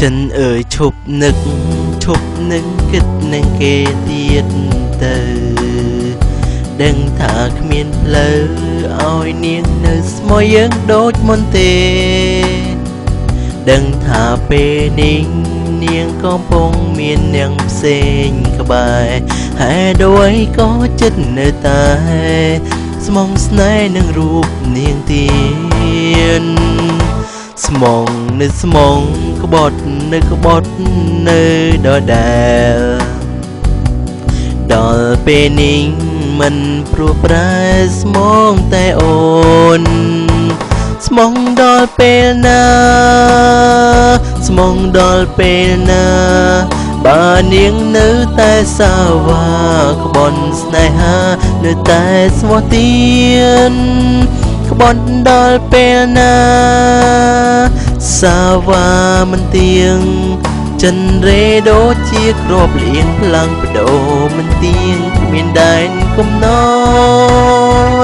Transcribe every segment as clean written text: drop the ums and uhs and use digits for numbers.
ចិនអើយឈប់នឹកឈប់នឹងគិតនឹងគេទៀតទៅដឹងថាគ្មានផ្លូវឲ្យនាងនៅស្មោះយើងដូចមុនទេដឹងថាពេលនេះនាងកំពុងមាននាងផ្សេងក្បែរហេតុអ្វីក៏ចិត្តនៅតែស្មងស្នេហ៍នឹងរូបនាងទៀតស្មងនៅស្មងក្បត់នៅក្បត់នៅដដែលដល់ពេលនេះមិនព្រោះប្រែស្មងតែអូនស្មងដល់ពេលណាស្មងដល់ពេលណាបើនាងនៅតែសាវ៉ាក្បន់ស្នេហានៅតែស្មោះទៀនក្បត់ដល់ពេលណាសាវ៉ាមិនទៀងចិនរេដូចជាគ្រាប់លៀងផ្លាំងបដូរមិនទៀងគ្មានដែនកំណ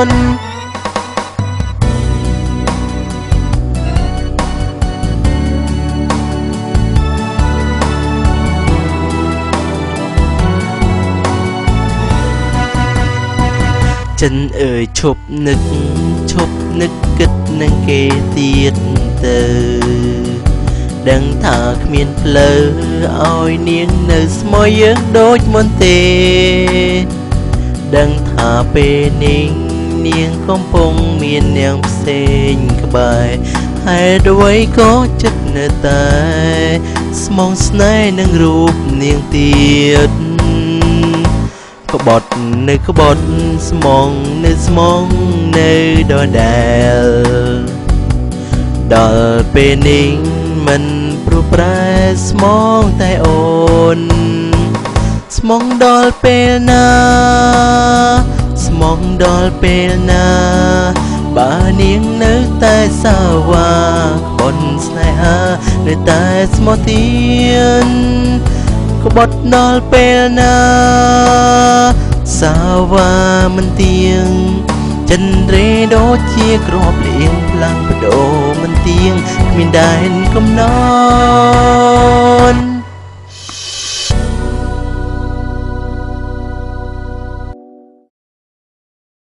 ត់ចិនអើយឈប់នឹកឈប់នឹកគិតនឹងគេទៀតទៅដឹងថាគ្មានផ្លូវឲ្យនាងនៅស្មោះយើងដូចមុនទេដឹងថាពេលនេះនាងកំពុងមាននាងផ្សេងក្បែរហេតុអ្វីក៏ចិត្តនៅតែស្មងស្នេហ៍នឹងរូបនាងទៀតក្បត់នៅក្បត់ស្មងនៅស្មងនៅដដែលដល់ពេលនេះមិនព្រោះប្រែស្មងតែអូនស្មងដល់ពេលណាស្មងដល់ពេលណាបើនាងនៅតែសាវ៉ាក្បត់ស្នេហានៅតែស្មោះទៀនក្បត់ដល់ពេលណាសាវ៉ាមិនទៀងចិនរេដូចជាគ្រាប់លៀងផ្លាំងបដូរមិនទៀងគ្មានដែនកំណត់